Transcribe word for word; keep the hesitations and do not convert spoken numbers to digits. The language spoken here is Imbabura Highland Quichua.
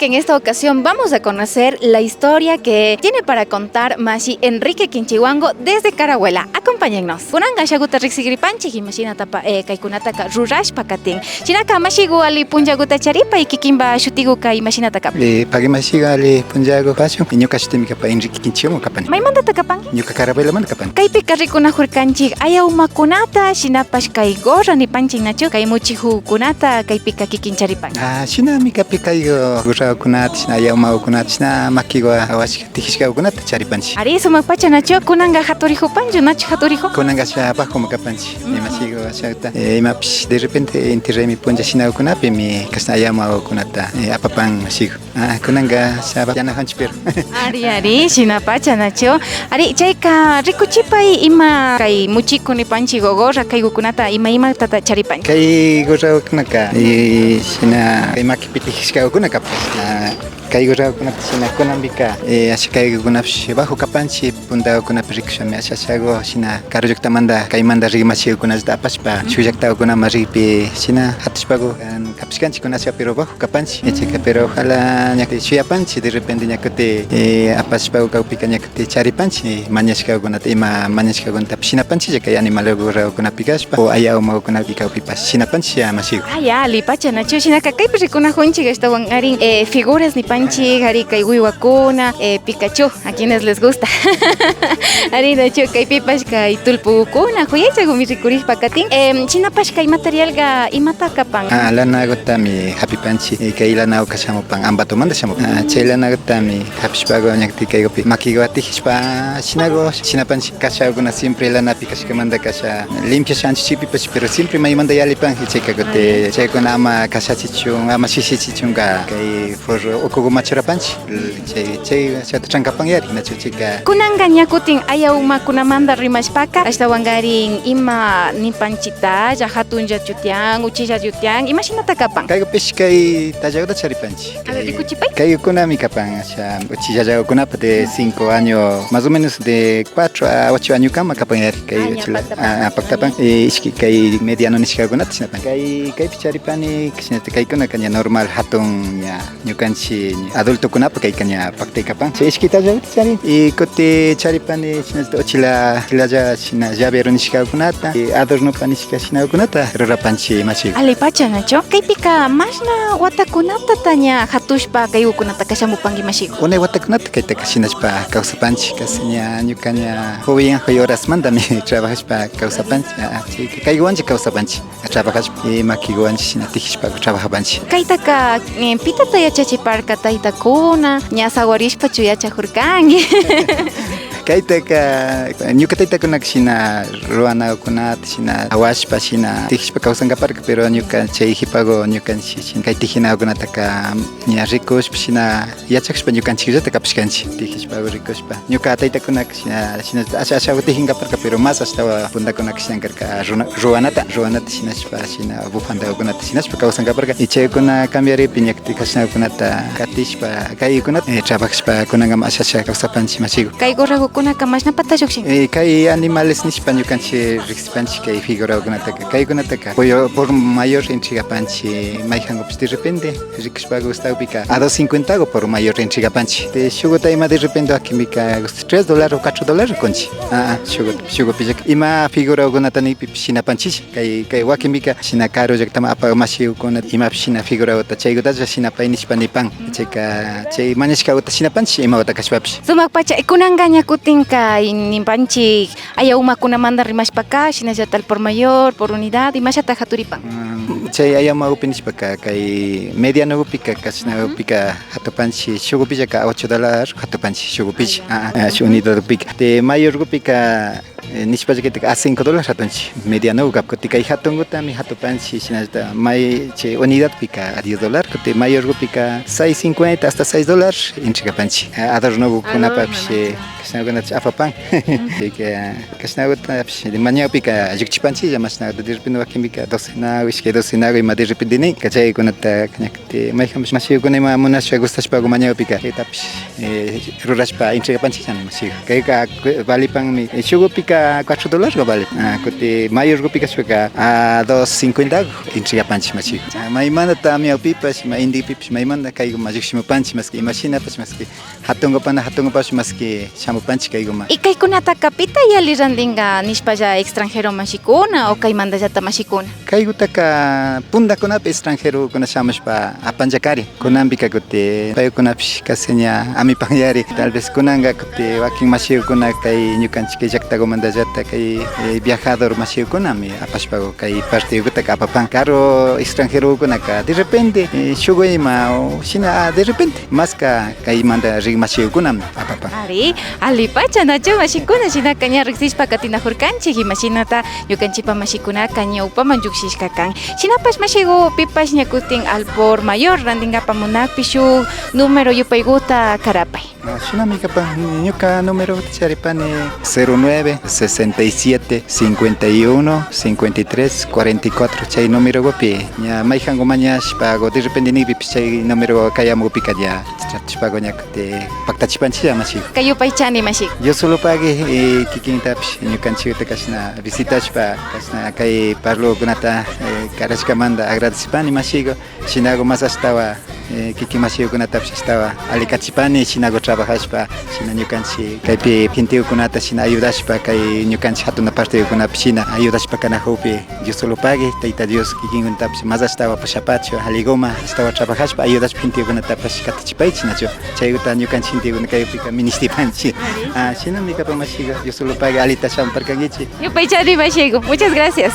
Que en esta ocasión vamos a conocer la historia que tiene para contar mashi Enrique Quinchihuango desde Carabuela. Acompáñennos. Kunanka ashaguta riksigripanchik, imashinata pa-, eh, kaykunataka rurashpa katin. Shinaka mashigu ali punllaguta charipay, kikinpa shutiguka imashinata kapan. Eh, pagi mashigu ali punllagu kashun, ñuka shutimi kapan Enrique Quinchihuango kapani. Maymantata kapan? Ñuka Carabuelamanta kapani. Kaypika rikunajurkanchik ayaumakunata, shinapash kay gorra nipanchik nachu, kay muchikukunata kaypika kikin charipan. Ah, shinami kapan kay gorrakunata, shina ayaumakunata, shina makiwa awashka tijishkakunata charipanchik. Ari, sumak pacha nachu, kunanka jaturijupanchu, nachu jaturijun? Kunanka asha bajoma kapanchik. Imashigu ashata, eh, imapish de repente inti raymi punlla shinakunapimi kashna ayaumakunata, eh, apapan mashigu. Ah, kunanka asha yanajanchik pero. Ari, ari, shinapacha nachu. Ari, chayka rikuchipay ima kay muchiku nipanchik o gorra kaygukunata ima imatata charipanchik. Kay gorrakunaka, y shina kay makipi tijishkakuna kapan. Ah, kay gorrakunata shina kunanpika, eh, asha kaykunapish bajo kapanchik, puntakunapi rikushami asha ashagu shina karu llaktamanta kaymanta rik mashikukunallata apashpa shuk llaktakunaman rikpi shina jatushpaku, ah, kapishkanchik kuna asha pero bajo kapanchik. Chayka, pero ojalá ña kuti shuyapanchik, de repente ña kuti, eh, apashpa kawpika ña kuti charipanchik, mañashkakunata, ima mañashkakunatapish shinapanchiklla kay animal gorrakunapi kashpa, o ayaumakunapi kawpipash shinapanchiklla mashigu. Ah, ya, ali pacha nachu, shinaka kaypi rikunajunchik ashtawankarin, eh, figuras nipanchik, ari kay wiwakuna, eh, Pikachu, a quienes les gusta. Ari nachu, kaypipash kay tullpukuna, juyaychagumi rikurijpa katin. Em, shinapash kay materialka imata kapan? Ah, lanagutami japipanchik. Eh, kay lanaguka shamupan Ambatomanta shamupan. Ah, chay lanagutami japishpagu ña kuti kaygupi makigu tijishpa, shinagu shinapanchik. Kashakuna siempre lanapi kashkamanta kasha limpia shanchu chipipash, pero siempre maymanta yalipan. Y chayka kuti chaykuna ama kashachichun, ama shishichichunka kay forro ukuguman churapanchik. Chay, chay ashata trankapan yari, nachu chayka. Kunanka ña kutin ayaumakunamanta rimashpaka, ashtawankarin ima nipanchik talla, jatunllachu tiyan, uchillachu tiyan, imashinata kapan? Kaygupish kay tallaguta charipanchik. A ver, rikuchipay. Kaykunami kapan, asha, uchillallagukunapa de cinco años, más o menos de cuatro a ocho añokama kapan yari, kay uchilla, ah, paktapan. Eh, ishki kay mediano nishkakunata shinapan. Kay, kaypi charipani, shinata kaykunaka ña normal jatun ña ñukanchik adultokunapa kayka ña paktay kapan. Chay ishkitallaguta charin. Y kuti charipani shinallata uchilla, uchillalla shina llavero nishkakunata, y adornopa nishka shinakunata rurapanchik mashigu. Ali pacha nachu. Kaypika mashna watakunatata ña jatushpa kaygukunataka shamupanki mashigu? Unay watakunata kaytaka shinashpa kawsapanchik, casi ña ñuka ña joven, joven horasmantami trabajashpa kawsapanchik. Ah, chayka kayguwanlla kawsapanchik. Trabajashpa, eh, makiguwanchik shina tijishpa trabajapanchik. Kaytaka, eh, pitata yachachiparka taytakuna, ña sawarishpachu yachajurkanki? Kaytaka ñuka taytakunaka shina ruwanakunata shina awashpa shina tijishpa kawsankaparka, pero ñuka chay jipagu ñukanchik shina kay tijinakunataka ña rikushpa shina yachakushpa ñukanchikllata kapashkanchik, tijishpa rikushpa. Ñuka taytakunaka shina, shina asha, ashagu tijinkaparka, pero más ashtawan puntakunaka shina karka runa-, ruwanata, ruwanata shinashpa, shina bufandakunata shinashpa kawsankaparka. Y chaykuna cambiarikpi ña kuti kashnakunata katishpa, kaykunata, eh, trabajashpa, kunankama asha, asha kawsapanchik mashigu. Kay gorragukunaka mashnapata llukshin? Eh, kay animales nishpa ñukanchik riksipanchik kay figurakunataka. Kaykunataka por, por mayor entregapanchik, mayjankupish de repente rikushpa gustakpika a dos cincuentagu por mayor entregapanchik. De shuguta ima de repente wakinpika tres dólar o cuatro dólar kunchik. Ah, ah, shugu, shugupillaka ima figurakunata nikpipish shinapanchik. Kay, kay wakinpika shina karu llaktaman apak mashikuna imapish shina figuraguta chaygutalla shinapay nishpa nipan. Chayka chay mañashkaguta shinapanchik imaguta kashpapish. Sumak pacha, kunanka ña kutinka nipanchik ayaumakunamanta rimashpaka, shinallata al por mayor, por unidad, imashata jaturipan? Mm, chay ayaumagupi nishpaka, kay medianogupika, kashnagupika jatupanchik, shugupillaka ocho dólar jatupanchik, shugupilla, ah, ah, shuk unidadgupika. De mayorgupika, eh, nishpalla kaytaka a cinco dólar jatunchik, medianoguka. Kuti kay jatungutami jatupanchik, shinallata may chay unidadpika a diez dólar, kuti mayorgupika seis cincuenta hasta seis dólar entregapanchik. Ah, adornogukunapapish, eh, kashnagukunata apapan. Chayka, kashnagutapish mañakpika llukchipanchiklla, mashnaguta de repente wakinpika docena, ishkay docena. Nago ima de repente nin, kachaykunata ña kuti mayjan mashikuna ima munashpa gustashpagu mañakpika, chaytapish, eh, rurashpa entregapanchikllami mashigu. Kayka cu-, valipanmi, eh, shukupika cuatro dólargu vali. Ah, kuti mayorgupi kashpaka a dos cincuentagu entregapanchik mashigu. Ah, maymanta tamiapipash, ima indipipash, maymanta kayguma llukshimupanchik, maski imashinapash, maski hatungupa na hatungupash, maski shamupanchik kayguma. Y kaykunataka pita yali randinga nishpalla, extranjero mashikuna o kaymantallata mashikuna? Kaygutaka pundakunapi extranjerokuna shamushpa apanllakari. Kunanpika kuti paykunapish casi ña amipanyari. Tal vez kunanka kuti wakin mashikuna kay ñukanchik kay llaktagumantallata kay, eh, viajador mashikunami apashpagu kay partegutaka apapan. Karu extranjerokunaka de repente, eh, shugu ima o shina, ah, de repente maska kaymanta rik mashikunami apapan. Ari, alipacha nachu mashikuna, shinaka ña riksishpa katinajurkanchik imashinata ñukanchikpa mashikunaka ñawpaman llukshishka kan. Shinapash mashigu pipash ña kutin al por mayor randingapa munakpi shuk número yupayguta karapay. Ah, shinami kapan, ñuka número charipani cero nueve, sesenta y siete, cincuenta y uno, cincuenta y tres, cuarenta y cuatro, chay numerogupi ña mayjangu mañashpagu de repente nikpipish chay numero kayamugupika ña chatishpagu ña kuti paktachipanchiklla mashigu. Kay yupaychani mashigu. Dios solo pagui, eh, kikintapish ñukanchikta kashna visitashpa kashna kay parlokunata, eh, karashkamanta agradecipani mashigu. Shinagu mas ashtawan, eh, kikin mashigukunatapish ashtawan alikachipani, shinagu trabajashpa, shina ñukanchik kaypi gentegukunata shina ayudashpa, kay ñukanchik hatuna partegukunapi shina ayudashpa kanajukpi, Dios solo pagui, Tayta Dios kikinkunatapish mas ashtawan pushapachun, aliguman ashtawan trabajashpa, ayudashpa gentegukunatapish katachipaychik, nachu? Chayguta ñukanchik gentegukuna kaypika minishtipanchik. Ah, shinami kapan mashigu, Dios solo pagui, alita shamuparkankichik. Yupaychani mashigu, muchas gracias.